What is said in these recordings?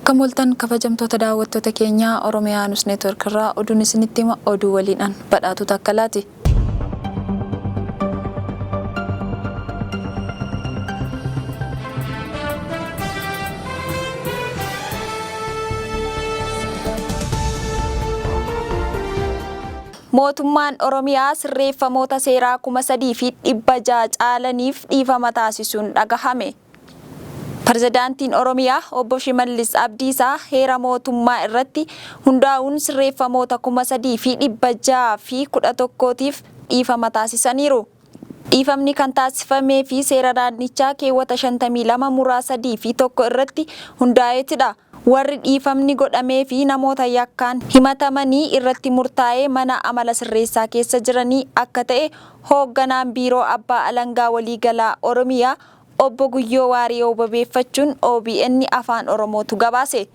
Akkam ooltan kabajamtoota daawwattoota keenyaa Oromiyaa News Network irraa oduun isinitti hima oduu waliin an badhaatuu takkalaati. Mootummaan Oromiyaa sirreeffamoota seeraa 3,600 caalaniif dhiifama taasisuun dhagahame. Pirezidaantiin Oromiyaa Obbo Shimallis Abdiisaa heera mootummaa irratti hundaa'uun sirreeffamoota 3,611tiif dhiifama taasisaniiru. Dhiifamni kan taasifamee fi seera naannichaa keewwata 52 muraa 3 fi 1 irratti hundaa'eetidha. Warri dhiifamni godhamee fi namoota yakkaan himatamanii irratti murtaa'ee mana amala sirreessaa keessa jiranii akka ta'e hoogganaan Biiroo Abbaa Alangaa Waliigalaa Oromiyaa Obbo Guyyoo Waariyoo wabeeffachuun obn Afaan Oromootu gabaase.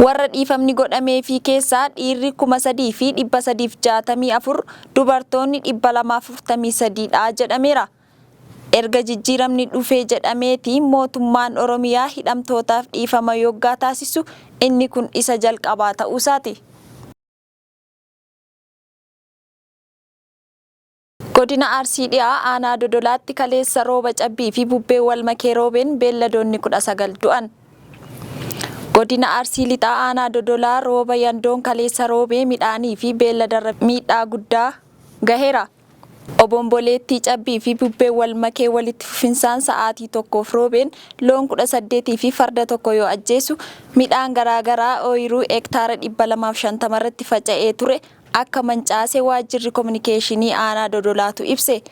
Warra dhiifamni godhameefii keessaa dhiirri 3,364, dubartoonni 243 dha jedhameera. Erga jijjiiramni dhufee jedhameetii mootummaan Oromiyaa hidhamtootaaf dhiifama yoggaa taasisu inni kun isa jalqabaa ta'uusaati. Godina Arsii Dhihaa Aanaa Dodolaatti kaleessa rooba cabbii fi bubbee wal makee roobeen beelladoonni 19 du'an. Godina Arsii Lixaa Aanaa Dodolaa rooba yandoon kaleessa roobee midhaanii fi beelladarra miidhaa guddaa gaheera. Obomboleettii cabbii fi bubbeen wal makee walitti fufinsaan sa'aatii tokkoof roobeen loon 18 fi farda tokko yoo ajjeesu, midhaan garaagaraa ooyiruu hektaara 250 irratti faca'ee ture akka mancaase Waajjirri Kominikeeshinii Aanaa Dodolaatu ibse.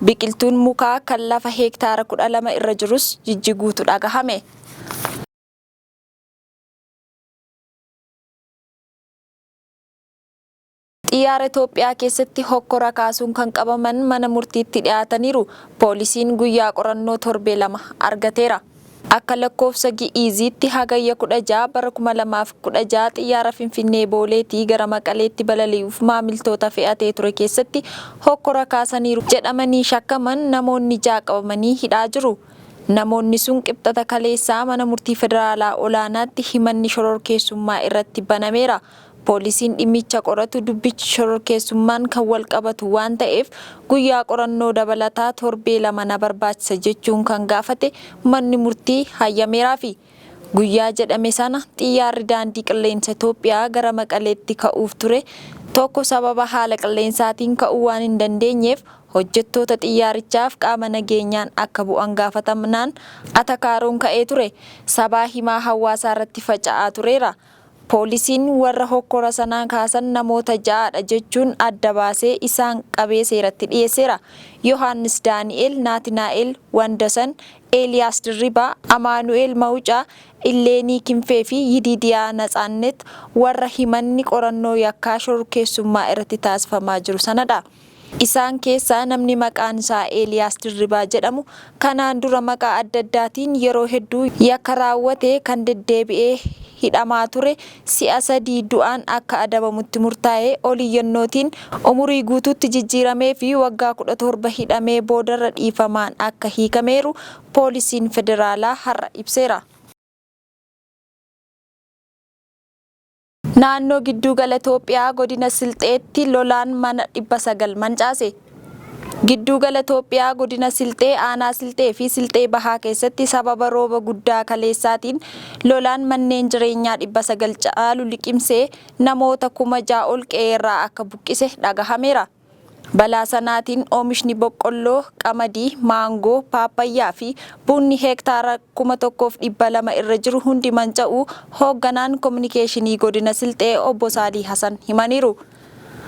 Biqiltuun mukaa kan lafa heektaara 12 irra jirus jijjiguutu dhagahame. Xiyyaara Itoophiyaa keessatti hokkora kaasuun kan qabaman mana murtiitti dhiyaataniiru. Poolisiin guyyaa qorannoo torbee 2 argateera. Akka lakkoofsa Gi'iiziitti Hagayya 16 bara 2016 xiyyaara Finfinnee Booleetii gara Maqaleetti balali'uuf maamiltoota fe'atee ture keessatti hokkora kaasaniiru jedhamanii shakkaman namoonni 6 qabamanii hidhaa jiru. Namoonni sun Qibxata kaleessaa mana murtii federaalaa olaanaatti himanni shororkeessummaa irratti banameera. Poolisiin dhimmicha qoratu dubbichi shororkeessummaan kan walqabatu waan ta'eef guyyaa qorannoo dabalataa torbee 2 na barbaachisa jechuun kan gaafate manni murtii hayyameeraafi. Guyyaa jedhame sana xiyyaarri Daandii Qilleensa Itoophiyaa gara Maqaleetti ka'uuf ture tokko sababa haala qilleensaatiin ka'uu waan hin dandeenyeef hojjettoota xiyyaarichaaf qaama nageenyaan akka bu'an gaafatamnaan atakaaroon ka'ee ture sabaa himaa hawaasaarratti faca'aa tureera. Poolisiin warra hokkora sana kaasan namoota ja'adha jechuun adda baasee isaan qabee seeratti dhiyeesseera. Yohaannis Daani'eel, Naatinaa'el Wandasan, Eeliyaas Dirribaa, Amaanu'eel Mawucaa, Illeenii Kinfee fi Yidiidiyaa Natsaannet warra himanni qorannoo yakkaa shororkeessummaa irratti taasifamaa jiru sanadha. Isaan keessaa namni maqaan isaa Eeliyaas Dirribaa jedhamu kanaan dura maqaa adda addaatiin yeroo hedduu yakka raawwate kan deddeebi'ee hidhamaa ture si'a 3 du'aan akka adabamutti murtaa'ee oliyyannootiin umurii guutuutti jijjiiramee fi waggaa 17 hidhamee boodarra dhiifamaan akka hiikameeru poolisiin federaalaa har'a ibseera. Naannoo Gidduu Gala Itoophiyaa Godina Silxeetti lolaan mana 900 mancaase. Gidduu Gala Itoophiyaa Godina Silxee Aanaa Silxee fi Silxee Bahaa keessatti sababa rooba guddaa kaleessaatiin lolaan manneen jireenyaa 900 caalu liqimsee namoota 6,000 ol qe'eerraa akka buqqise dhagahameera. Balaa sanaatiin oomishni boqqolloo, qamadii, maangoo, paappayyaa fi bunni heektaara 1,200 irra jiru hundi manca'uu Hoogganaan Kominikeeshinii Godina Silxee Obbo Saalii Hasan himaniiru.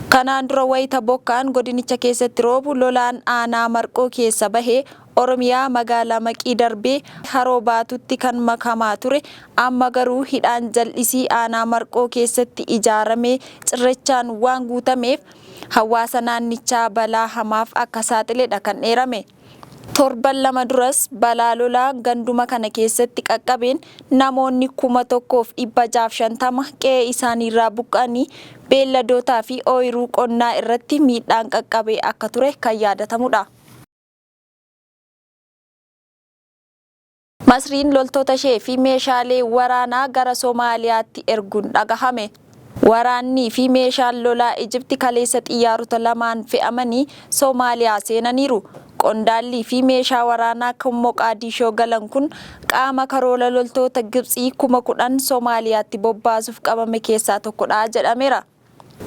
Kanaan dura wayita bokkaan godinicha keessatti roobu lolaan aanaa Marqoo keessa bahee Oromiyaa magaalaa Maqii darbee Haroo Baatuutti kan makamaa ture amma garuu hidhaan jal'isii aanaa Marqoo keessatti ijaarame cirrachaan waan guutameef hawaasa naannichaa balaa hamaaf akka saaxiledha kan eerame. Torban 2 duras balaa lolaa ganduma kana keessatti qaqqabeen namoonni 1,650 qe'ee isaaniirraa buqqa'anii beelladootaa fi ooyiruu qonnaa irratti miidhaan qaqqabee akka ture kan yaadatamudha. Masriin loltoota ishee fi meeshaalee waraanaa gara Somaaliyaatti erguun dhagahame. Waraannii fi meeshaan lolaa Ijipti kaleessa xiyyaarota lamaan fe'amanii Somaaliyaa seenaniiru. Qondaallii fi meeshaa waraanaa kan Moqaadishoo galan kun qaama karoora loltoota Gibxii 10,000 Somaaliyaatti bobbaasuuf qabame keessaa tokkodha jedhameera.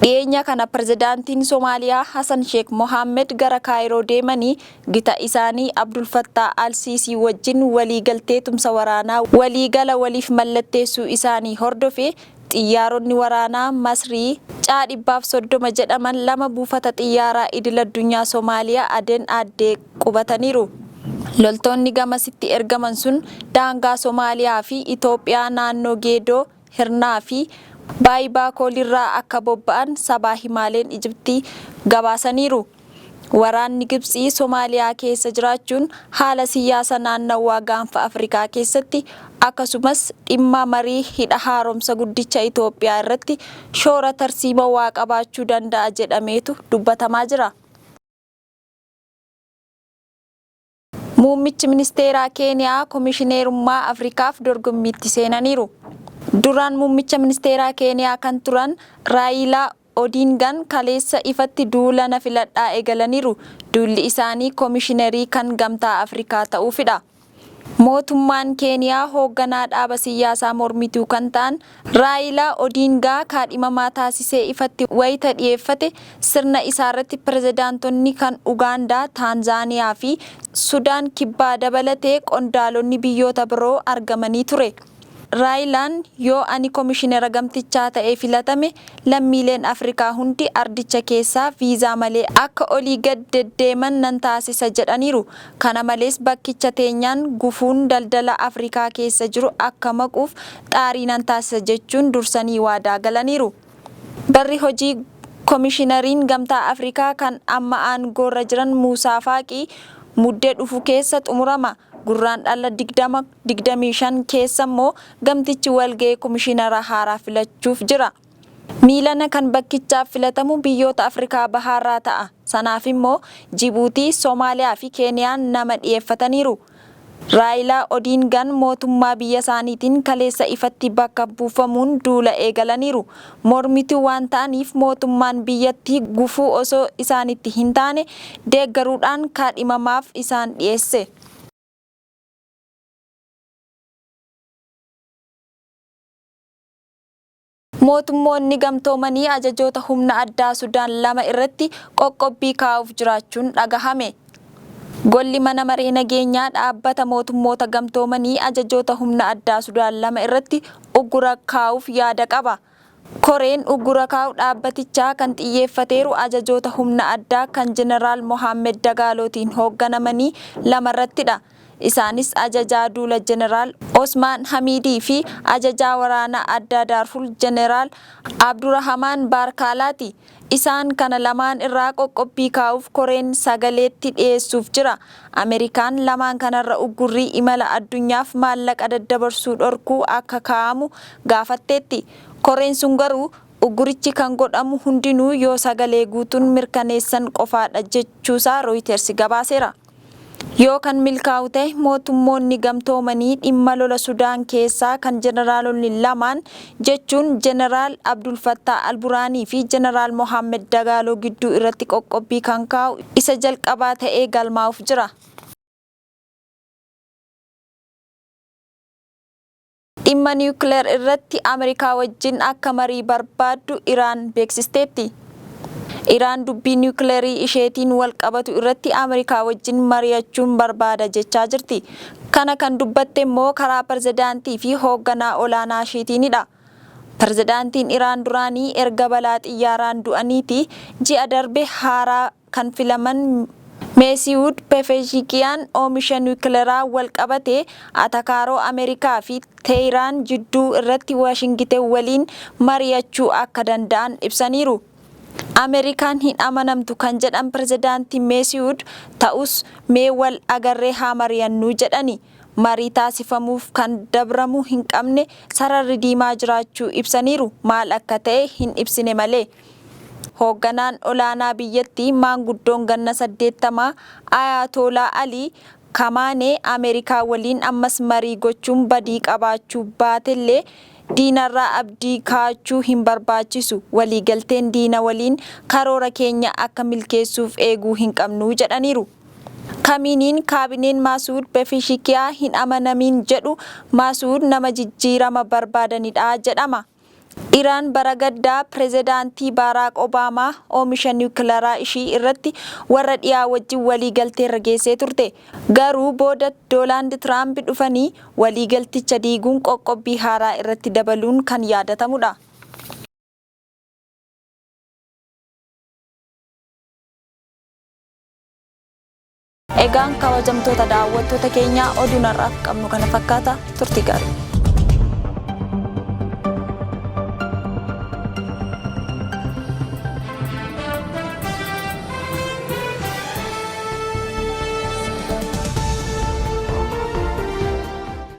Dhiyeenya kana pirezidaantiin Somaaliyaa Hasan Sheek Mohaammed gara Kaayiroo deemanii gita isaanii Abdul Fattaa Al-Siisii wajjin waliigaltee tumsa waraanaa waliigala waliif mallatteessuu isaanii hordofee xiyyaaronni waraanaa Masrii caa 130 jedhaman lama buufata xiyyaaraa idil addunyaa Somaaliyaa Aden Addee qubataniiru. Loltoonni gamasitti ergaman sun daangaa Somaaliyaa fi Itoophiyaa naannoo Geedoo, Hirnaa fi Baayibaakoolirraa akka bobba'an sabaa himaaleen Ijiptii gabaasaniiru. Waraanni Gibxii Somaaliyaa keessa jiraachuun haala siyaasa naannawaa gaanfa Afrikaa keessatti akkasumas dhimma marii hidha haaromsa guddicha Itoophiyaa irratti shoora tarsiimawaa qabaachuu danda'a jedhameetu dubbatamaa jira. Muummichi ministeeraa Keeniyaa komishineerummaa Afrikaaf dorgommiitti seenaniiru. Duraan muummicha ministeeraa Keeniyaa kan turan Raayilaa Odingan kaleessa ifatti duula na filadhaa eegalaniiru. Duulli isaanii komishinerii kan gamtaa Afrikaa ta'uufidha. Mootummaan Keeniyaa hoogganaa dhaaba siyaasaa mormituu kan ta'an Raayilaa Odingaa kaadhimamaa taasisee ifatti wayita dhiyeeffate sirna isaarratti pirezidaantonni kan Ugaandaa, Taanzaaniyaa fi Sudaan kibbaa dabalatee qondaalonni biyyoota biroo argamanii ture. Raayilaan yoo ani komishinera gamtichaa ta'ee filatame lammiileen Afrikaa hundi ardicha keessaa viizaa malee akka olii gad deddeeman nan taasisa jedhaniiru. Kana malees bakkicha teenyaan gufuun daldala Afrikaa keessa jiru akka maquuf xaarii nan taasisa jechuun dursanii waadaa galaniiru. Barri hojii komishinariin gamtaa Afrikaa kan amma aangoorra jiran Muusaa Faaqii muddee dhufu keessa xumurama. Gurraandhala 2025 keessa immoo gamtichi walga'ee komishinara haaraa filachuuf jira. Miilana kan bakkichaaf filatamu biyyoota Afrikaa bahaarraa ta'a. Sanaaf immoo Jibuutii, Somaaliyaa fi Keeniyaan nama dhiyeeffataniiru. Raayilaa Odingan mootummaa biyya isaaniitiin kaleessa ifatti bakka buufamuun duula eegalaniiru. Mormituu waan ta'aniif mootummaan biyyattii gufuu osoo isaanitti hin taane deeggaruudhaan kaadhimamaaf isaan dhiyeesse. Mootummoonni gamtoomanii ajajoota humna addaa Sudaan lama irratti qoqqobbii kaa'uuf jiraachuun dhagahame. Golli mana maree nageenyaa dhaabbata mootummoota gamtoomanii ajajoota humna addaa Sudaan lama irratti uggura kaa'uuf yaada qaba. Koreen uggura kaa'u dhaabbatichaa kan xiyyeeffateeru ajajoota humna addaa kan Jeneraal Mohaammed Dagaalootiin hoogganamanii lamarrattidha. Isaanis ajajaa duula Jeneraal Osmaan Hamiidii fi ajajaa waraanaa addaa Daarfur Jeneraal Abdurrahamaan Baarkaalaati. Isaan kana lamaan irraa qoqqobbii kaa'uuf koreen sagaleetti dhiyeessuuf jira. Ameerikaan lamaan kanarra uggurrii imala addunyaaf maallaqa daddabarsuu dhorkuu akka kaa'amu gaafatteetti. Koreen sun garuu uggurichi kan godhamu hundinuu yoo sagalee guutuun mirkaneessan qofaadha jechuusaa Rooyiters gabaaseera. Yoo kan milkaa'u ta'e mootummoonni gamtoomanii dhimma lola Sudaan keessaa kan jeneraalonni lamaan jechuun Jeneraal Abdul Fattah Alburaanii fi Jeneraal Mohaammed Dagaaloo gidduu irratti qoqqobbii kan kaa'u isa jalqabaa ta'ee galmaa'uuf jira. Dhimma niwukileer irratti Ameerikaa wajjin akka marii barbaaddu Iraan beeksisteetti. Iraan dubbii niwukileerii isheetiin wal qabatu irratti Ameerikaa wajjin mari'achuun barbaada jechaa jirti. Kana kan dubbatte immoo karaa pirezidaantii fi hoogganaa olaanaa isheetiinidha. Pirezidaantiin Iraan duraanii erga balaa xiyyaaraan du'aniiti ji'a darbe haaraa kan filaman Meesiwud Pefeshiqiyaan oomisha niwukileeraa wal qabate atakaaroo Ameerikaa fi Teeyiraan jidduu irratti Waashingiten waliin mari'achuu akka danda'an ibsaniiru. Ameerikaan hin amanamtu kan jedhan pirezidaantii Meesiwud ta'us mee wal agarree haa mari'annuu jedhani. Marii taasifamuuf kan dabramu hin qabne sararri diimaa jiraachuu ibsaniiru. Maal akka ta'e hin ibsine malee. Hoogganaan olaanaa biyyattii maanguddoon ganna 80 Ayaatolaa Alii Kamaanee Ameerikaa waliin ammas marii gochuun badii qabaachuu baatellee diinarraa abdii kaachuu hin barbaachisu, waliigalteen diina waliin karoora keenya akka milkeessuuf eeguu hin qabnu jedhaniiru. Kamiiniin kaabineen Maasuud Pezeshkian hin amanamiin jedhu. Maasuud nama jijjiirama barbaadanidha jedhama. Iraan bara gaddaa pirezidaantii Baaraak Obaamaa oomisha niwukilaraa ishii irratti warra dhiyaa wajjin waliigalteerra geessee turte. Garuu booda Doonaald Tiraamp dhufanii waliigalticha diiguun qoqqobbii haaraa irratti dabaluun kan yaadatamudha. Egaan kabajamtoota daawwattoota keenyaa, oduun har'aaf qabnu kana fakkaata. Turtii gaarii.